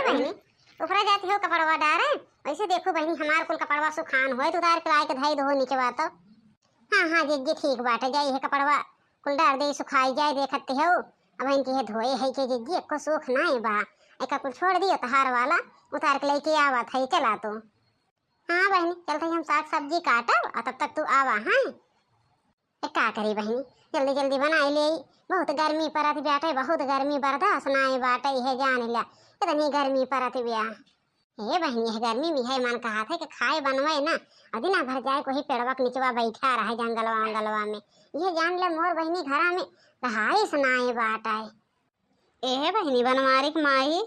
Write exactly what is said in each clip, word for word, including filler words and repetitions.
बहिनी, ऊपरा जाती हो कपड़वा डारे, वैसे देखो बहिनी, हमार कुल कपड़वा सुखान होए, तो उतार के लाए के धई दो निचवा तो। हाँ, हाँ, जिज्जी, ठीक बाटे, जाई है कपड़वा कुल डार दे, सुखाई जाए, देखते हो। अब इनकी है धोए है के जिज्जी, एको सूख नाई बा, एका कुल छोड़ दियो, तहार वाला उतार के लेके आवत है, चला तो। हाँ बहिनी, चलते ही हम साग सब्जी काटब, और तब तक तू आवा, हाँ? ए, का करी बहिनी, जल्दी जल्दी बनाई ले। बहुत गर्मी परत बाटे, बहुत गर्मी बर्दाश्त नाई बाटे, इहे जान ल्या, इतनी गर्मी परत बिया। हे बहिनी, यह गर्मी में है मन कहा थे कि खाए बनवे ना, और दिना भर जाए कोई पेड़वा के निचवा बैठा रहे जंगलवा उंगलवा में। इहे जान ल्या मोर बहिनी घरा में रहाइस नाई बाटे। ए बहिनी बनवारी के माई।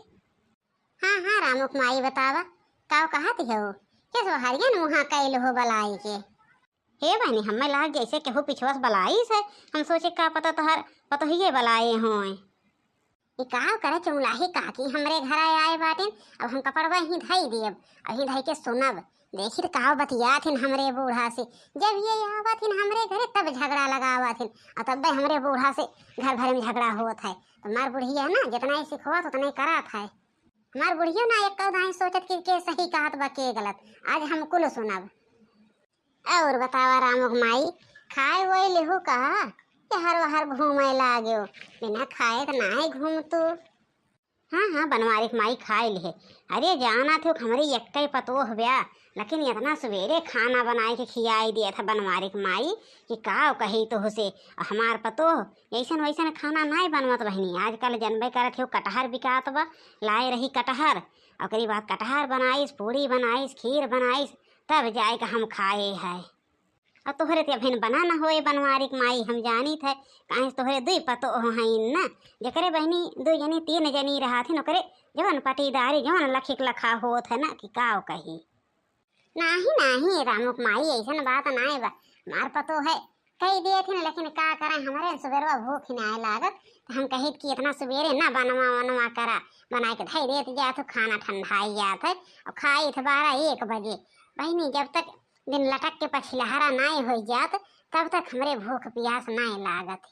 हाँ, हाँ, रामुक माई बतावा, का कहत हो? किस वहारियन मुहा कैल हो बलाई के? हे बहिनी, हमें लाग जैसे केहू पिछुआ से बलाइस है। हम सोचे का पता तोहर पतोहिए बलाए होए। ई का करे चौलाही काकी हमरे घर आए बाटिन, अब हम कपड़वा ही धई दियब, अही धई के सुनब। देखी त का बतियात हिन हमरे बूढ़ा से, जब ये आवत हिन हमरे घरे तब झगड़ा लगावत हिन, और तब हमरे बूढ़ा से घर भर में झगड़ा होत है। तो हमार बुढ़िया है ना, जितना ही सिखोत उतना ही करात है। हमार बुढ़िया ना एक दाई सोचत कि के सही कहत बा के गलत, आज हम कुल सुनब। और बतावा रामुक माई, खाए वोए लेहू का? यहर वहर घूमे लाग्यो, बिना खाए त नाय घूम तू। हाँ, हाँ, बनवारी के माई खाए लिहे। अरे जाना थे हमरे एक्के पतोह ब्या, लेकिन इतना सवेरे खाना बनाए के खियाई दिया था बनवारी के माई कि का कही तो हुसे। हमार पतोह ऐसन वैसन खाना नाय बनवत बहिनी। आजकल जनबे करत हो कटहर बिकात बा, लाए रही कटहर, ओकरी बाद कटहर बनाइस, पूड़ी बनाइस, खीर बनाइस, तब जाए के हम खाए है। और तोहरे ते अभिन बना न होए बनवारी के माई, हम जानी थे, काहे से तोहरे दुई पतोह हईन न, जेकरे बहिनी दुई जनी तीन जनी रहत हिन, ओकरे जवन पटीदारी जवन लखिक लखा होत है न कि काव कही। नाही, नाही, रामुक माई, ऐसन बात नाय बा। हमार पतोह है, कही दिए थी न, लेकिन का करें, हमरे सुबेरवा भूख ही नाय लागत, तो हम कहित कि इतना सुबेरे ना बनवा वनवा करा, बनाए के धई देत जात हो, खाना ठंडाई जात है, और खाई थे बारह एक बजे। बहिनी, जब तक दिन लटक के पछिलहरा नाय हो जात, तब तक हमरे भूख पियास नाय लागत।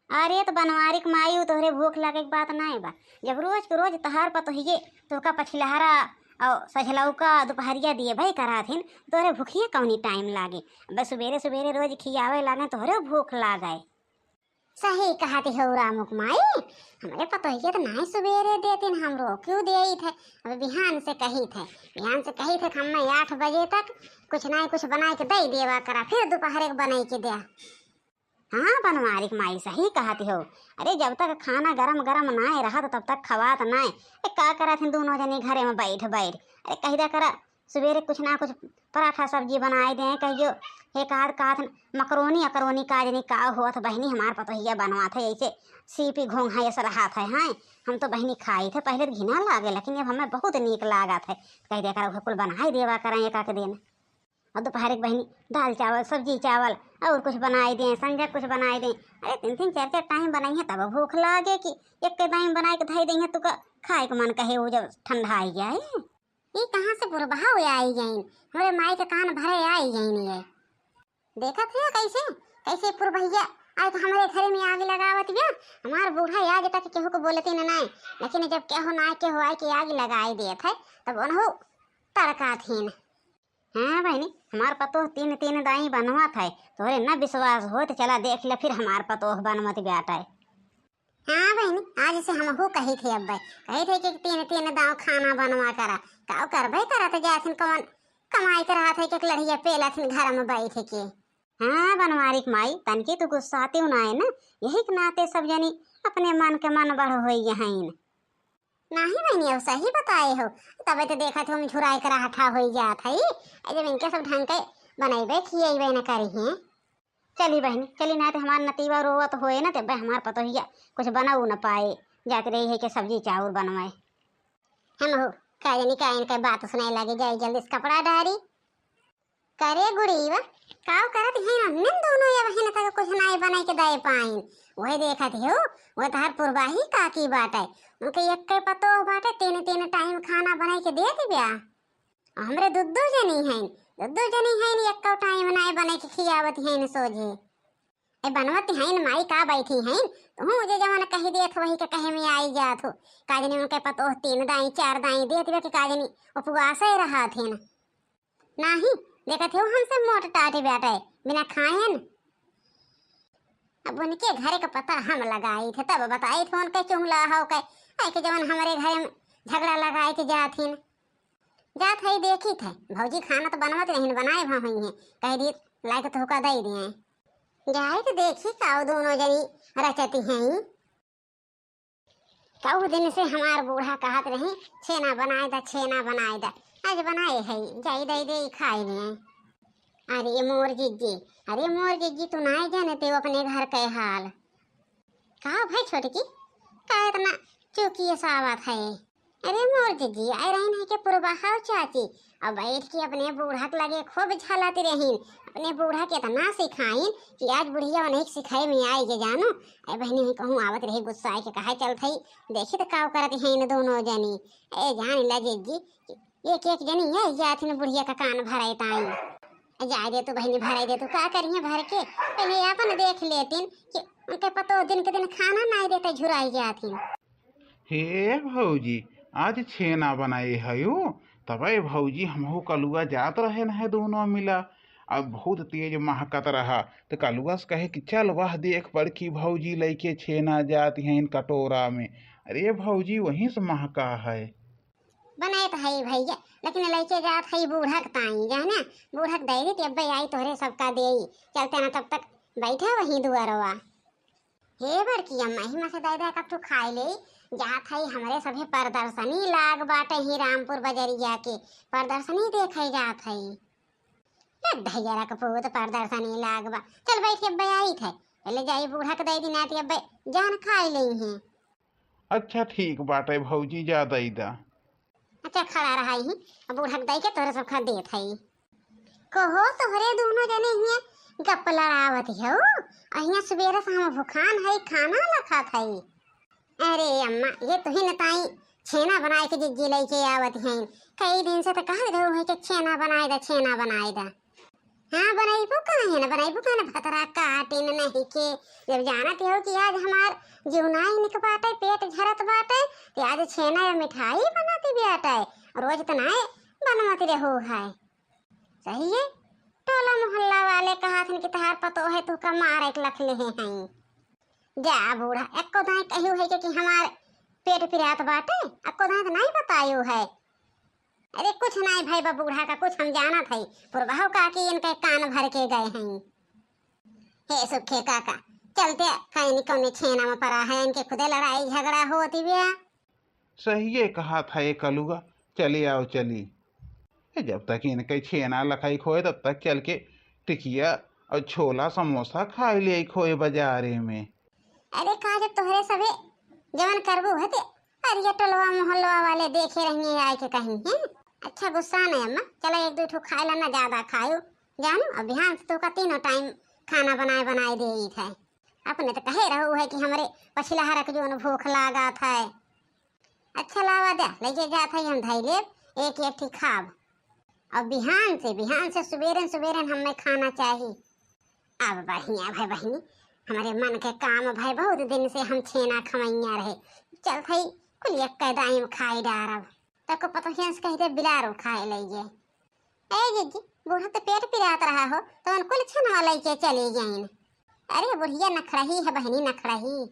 अरे, त बनवारी के माई, उ तोहरे भूख लागे के बात नाय बा। जब रोज के रोज तहार पतोहिए तोहका पछिलहरा और सझलौका दुपहरिया दिए भाई कराथिन, तोहरे भूखिए कौनी टाइम लागे? अब सुबेरे सुबेरे रोज खियावे लागे, तोहरे भूख लागे। सही कहती हो रामुक माई, हमरे पतोहिए त नाय सुबेरे देतिन, हमरो क्यों देई थे? अब बिहान से कही थे, बिहान से कही थे कि हमें आठ बजे तक कुछ नाय कुछ बनाए के दे देवा करा, फिर दोपहर के बनाए के दे। हाँ, बनवारी के माई सही कहत हो। अरे, जब तक खाना गरम गरम नाय रहत, तब तक खवात नाय। ए, का करत हन दोनों जने घरे में बैठ बैठ? अरे, कहि दिया करा, सुबेरे कुछ ना कुछ पराठा सब्जी बनाए दें, कहियो, हे कहत कहत हन, मकरोनी अकरोनी का जनी का होत बहिनी, हमार पतोहिया बनवात है, ऐसे सीपी घोंघा ऐसे रहत है, हैं? हम तो बहिनी खाई थे, पहले तो घिना लागे, लेकिन अब हमें बहुत नीक लागत है। कहि दिया करा, उहे कुल बनाए देवा करें एक आध दिन। और दोपहर के बहिनी दाल चावल, सब्जी चावल और कुछ बनाए दें, संझा कुछ बनाए दें। अरे तीन तीन चार चार टाइम बनाई है तब भूख लागे कि एक टाइम बनाए के धई दें है तो का खाए के मन कहे वो जब ठंडा आई जाए। ये कहाँ से बुरबहा हुए आई गईन? हमरे माई के कान भरे आई गईन ये। देखत है कैसे, कैसे पुरबहिया आए तो हमरे घरे में आग लगावत बिया। हमार बूढ़ा आज तक केहू को बोलती न नाय, लेकिन जब केहू ना केहू आए के आग लगाए देत है तब उन्हों तड़का थीन। हाँ बहिनी, हमार पतोह तीन तीन दाई बनवत है, तोहरे न विश्वास होत, चला देख ले फिर हमार पतोह बनवत बाटे। हाँ बहिनी, आज से हमहू कही थे अब, कही थे कि तीन तीन दाव खाना बनवा करा, काव करबे करत जाथिन कौन कमाई के रहत है कि लड़िया पेलथिन घर में बैठ के। हाँ बनवारी के माई, तनकी तू गुस्साती ना है ना, यही के नाते सब जनी अपने मन के मन बढ़ होई हईन। नाही बहिनी, अब सही बताए हो, तबे तो देखत हो हम झुराए के रहठा होई जात है। ए, जब इनके सब ढंग के बनैबे खियैबे न करी हैं। चली बहिनी, चली, ना तो हमार नतीबा रोवत होए ना, तबे हमार पतोहिया कुछ बनाऊ न पाए, जात रही है कि सब्जी चाउर बनवाए। हम हो, का जानी का इनके बात सुनाए लगे, जाई जल्दी से कपड़ा डारी। करे गुड़ीवा, काव करत हैं? हमने दोनों ये बहिन तक कुछ नाई बनाई के दे पाइन। वही देखत हो, वो तहर पुरबाही काकी बाटे, उनके एक के पतोह बाटे, तीन तीन टाइम खाना बनाई के दे दिव्या। हमरे दुद्दू जनी हैं, दुद्दू जनी हैं, एक टाइम नाई बनाई के खियावत हैं सोझे। ए, बनवत हईन, माई का बैठी हईन, तुहूँ जे जवन कहि देत हो, वही के कहे में आई जात हो। का जनी उनके पतोह तीन दाई, चार दाई देत बा कि का जनी उपवासे रहत हईन। नाही, देखत हो हमसे मोट टाटी बाटे, बिना खाएन। अब उनके घरे का पता हम लगाई थे, तब बताई थे उनके चुंगला हो के, आई के जवन हमरे घरे में झगड़ा लगाई के जात हईन। जात हई देखी थे, भौजी खाना तो बनवत रहीन, बनाए भा हुई हैं, कह दी लाइक तो होका दे दिए। जाए तो देखी का दोनों जनी रचती हैं। कऊ दिन से हमार बूढ़ा कहत रही, "छेना बनाए दा, छेना बनाए दा।" आज बनाए है, जाई दे दे खाए लिए। अरे मोर जिज्जी, अरे मोर जिज्जी, तू नाय जानते हो अपने घर के हाल। का भाई छोटकी, का इतना चुकी सावत है? अरे मोर जिज्जी, आए रहीन है के पुरबहा चाची, अब बैठ के अपने बूढ़ा के लगे खूब झलत रहीन। अपने बूढ़ा के इतना सिखाइन कि आज बुढ़िया उन्हें सिखाए में आई के जानू। ए बहनी, हुई कहूँ आवत रही गुस्सा के कहा चलत हई, देखी तो का करत हैं इन दोनों जनी। ए जान ला जिज्जी, एक एक जनी आई जात हैं बुढ़िया का कान भराए ताई। जाए दे तू बहनी, भराए दे तू, का करिए भर के, पहले अपन देख लेतिन कि उनके पतो दिन के दिन खाना नाय देते, झुराई जात हैं। हे भौजी, आज छेना बनाए हयो, तबे भौजी हमहू कलुआ जात रहे न है दोनों मिला। अब बहुत तेज महकत रहा, तो कलुआ से कहे कि चल वह देख बड़की भौजी लइके छेना जात हैं इन कटोरा में। अरे भौजी, वहीं से महका है। बनाए तो है भैया, लेकिन लइके जात है बूढ़क ताई, जाना, बूढ़क दे दी, तब आई तोहरे सबका देई। चलते ना, तब तक बैठा वहीं दुआरवा। हे बड़की अम्मा, ही मसे दे दे, कब तू खाए ले। जात हई हमरे सभे प्रदर्शनी लाग बाटे ही रामपुर बजरिया के, प्रदर्शनी देखे जात हई। ए ढैयरा के पूत, प्रदर्शनी लाग बा, चल बैठ के बयाई थे, पहले जाई बूढ़ा के दे दी, ना ती अब्बे जान खाए ले हैं। अच्छा ठीक बाटे भौजी, जा दे दा। अच्छा, खड़ा रहा ही, अब बूढ़ा के दे के तोहरे सब खा देत हई। कहो, तोहरे दोनों जने हियाँ गप लड़ावत हो, अहियाँ सुबेरे से हम भुखान हई, खाना ना खात हई। अरे अम्मा, ये तुही न ताई छेना बनाए के जिज्जी लइके आवत हैं। कई दिन से तो कहत रहू है कि छेना बनाए दा, छेना बनाए दा। हाँ, बनैबू काहे न, बनैबू काहे न, भतरा काटिन नहीं के। जब जानत हो कि आज हमार जीवनाई निक बाटे, पेट झरत बाटे, तो आज छेना या मिठाई बनती बाटे, रोज तो नाय बनवत रहू है। सही है, टोला मोहल्ला वाले कहत हन कि तहार पतो है, तू का मारे के लख ले हैं। जा बूढ़ा, एको दाई कहियो है कि, कि हमार पेट पिरात बाटे, एको दाई तो नहीं बतायो है। अरे कुछ नहीं भाई बा बूढ़ा का, कुछ हम जानत है, पुरबहू का कि इनके कान भर के गए हैं। हे सुखे काका, चलते कहीं कौने छेना में परा है, इनके खुदे लड़ाई झगड़ा होती बिया। सहिए कहा था ये कलुआ, चले आओ चली। ए, जब तक इनके छेना लखाई खोए, तब तक चल के टिकिया और छोला समोसा खाए ले खोए बाजारे में। अरे का जब तोहरे सबे जवन करबू हते, अरे ये टोलवा मोहल्लवा वाले देखे रहेंगे आए के कहीं हैं। अच्छा गुस्सा नहीं अम्मा, चला एक दो ठो खाए ला ना, ज्यादा खायो जानू, अब बिहान से तोका तीनों टाइम खाना बनाए बनाए देई थे। अपने तो कहे रहू है कि हमरे पछिलहरा के जोन भूख लागत है। अच्छा लावा दे, लइके जात है, हम धई लेब, एक एक ठी खाब। अब बिहान से, बिहान से सुबेरन सुबेरन हमें खाना चाही। अब बढ़िया भाई बहिनी, हमरे मन के काम भाई, बहुत दिन से हम छेना खवैया रहे। चल भाई, कुल एक दाई में खाई डारब। तको पतोहियन से कह दे, बिलारो खाए लइगे। ए जिज्जी, बूढ़ा तो पेट पिरात रहा हो, तो उनको छेनवा लइके चली गईन। अरे बुढ़िया नखरही है बहिनी, नखरही।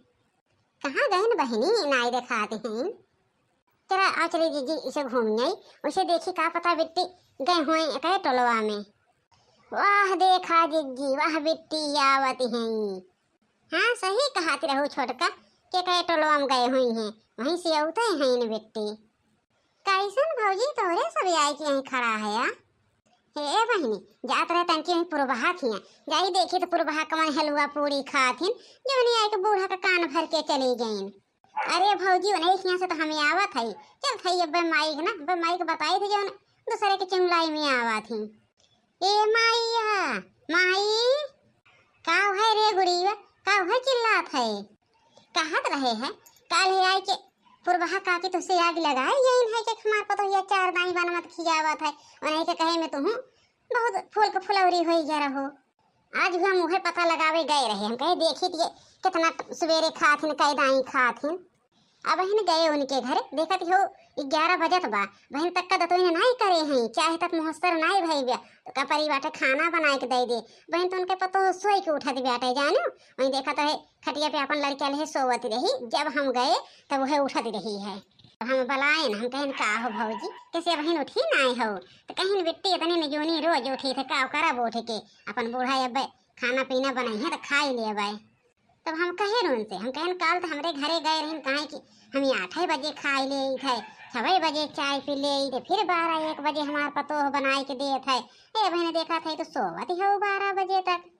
कहाँ गईन बहिनी, नाई देखात हैं। चला आओ चली जिज्जी, इसे घूम आई, उसे देखी का पता बिट्टी गए हुए कहे टोलवा में। वाह देखा जिज्जी, वाह बिट्टी आवत हैं। हाँ सही कहत रहू छोटका, के कहे टोलवा में गए हुई हैं, वहीं से अउते हैं इन बिट्टी। कैसन भौजी तोहरे सब आए के यहीं खड़ा है या? हे बहिनी, जात रहे तनकी वहीं पुरबहा खिया, जाई देखी तो पुरबहा कवन हलवा पूरी खात हिन, जवनी आए के बूढ़ा का कान भर के चली गईन। अरे भौजी, उन्हें खिया से तो हमें आवत है, चल थई अब्बे माई के ना, अब्बे माई के बताई थे जवन दूसरे के चुंगलाई में आवत ही। ए माइया, माई, का है रे गुड़िया, का है चिल्लात है? कहत रहे है, काल ही आए के पुरबहा काकी तुसे आग लगाए, यही है कि हमार पतोहिया चार दाई बनवत खियावत है, उन्हें के कहे में तुहूँ बहुत फूल के फुलौरी होई गया रहो। आज भी हम उहे पता लगावे गए रहे, हम कहे देखित ये कितना सवेरे खात हिन, कै दाई खात हिन। अबहिन गए उनके घरे, देखत हो ग्यारह बजत बा, बहिन तक का दतोइन नाई करे हैं, चाय तक मुहस्सर नाई भई बा, तो का परी बाटे खाना बनाए के दे दे। बहिन तो उनके पतोह सोई के उठत बाटे, जानो, वहीं देखत रहे खटिया पे अपन लड़किया लेहे सोवत रही, जब हम गए तब वह उठत रही है। हम बलायन, हम कहन का हो भौजी, कैसे अबहिन उठी नाई हो? तो कहिन बिट्टी इतनी निजूनी रोज उठी थे, का करब उठ के, अपन बूढ़ा अब खाना पीना बनाई है तो खाई लेबै। तब हम कहे उनसे, हम कहन काल तो हमरे घरे गए रहिन, काहे कि हम आठे बजे खाई लेइत है, छवे बजे चाय पी लेइत है, फिर बारह एक बजे हमार पतोह बनाए के देत है। ए बहिन देखत है तो सोवत हो बारह बजे तक।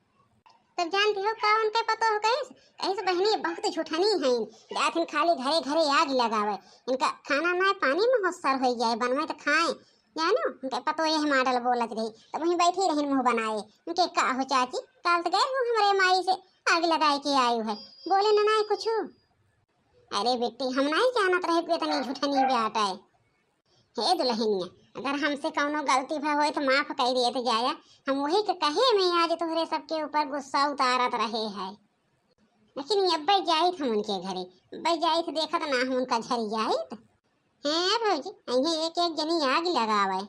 तब जानती हो का उनके पतोह कहिस? कहिस बहिनी बहुत झूठनी हैं, जाथिन खाली घरे घरे आग लगावे, इनका खाना ना पानी मुहस्सर हो जाए, बनवे तो खाए, जानो, उनके पतोह यह मॉडल बोलत रही। तब वहीं बैठी रहिन मुँह बनाए, उनके का हो चाची, काल तो गए हो हमरे माई से आग लगाए के आयु है, बोले न नाई कुछ। अरे बेटी, हम नाई जानत रहे कि इतनी झूठनी बाटे। हे दुल्हनिया, अगर हमसे कौनो गलती भा होए तो माफ कर दिए तो जाया, हम वही के कहे में आज तोहरे सबके ऊपर गुस्सा उतारत रहे है। लेकिन अब्बे जाइत हम उनके घरे, अब्बे जाइत देखत ना हम उनका झरी जाइत। हैं भौजी, अइहे एक एक जनी आग लगावे।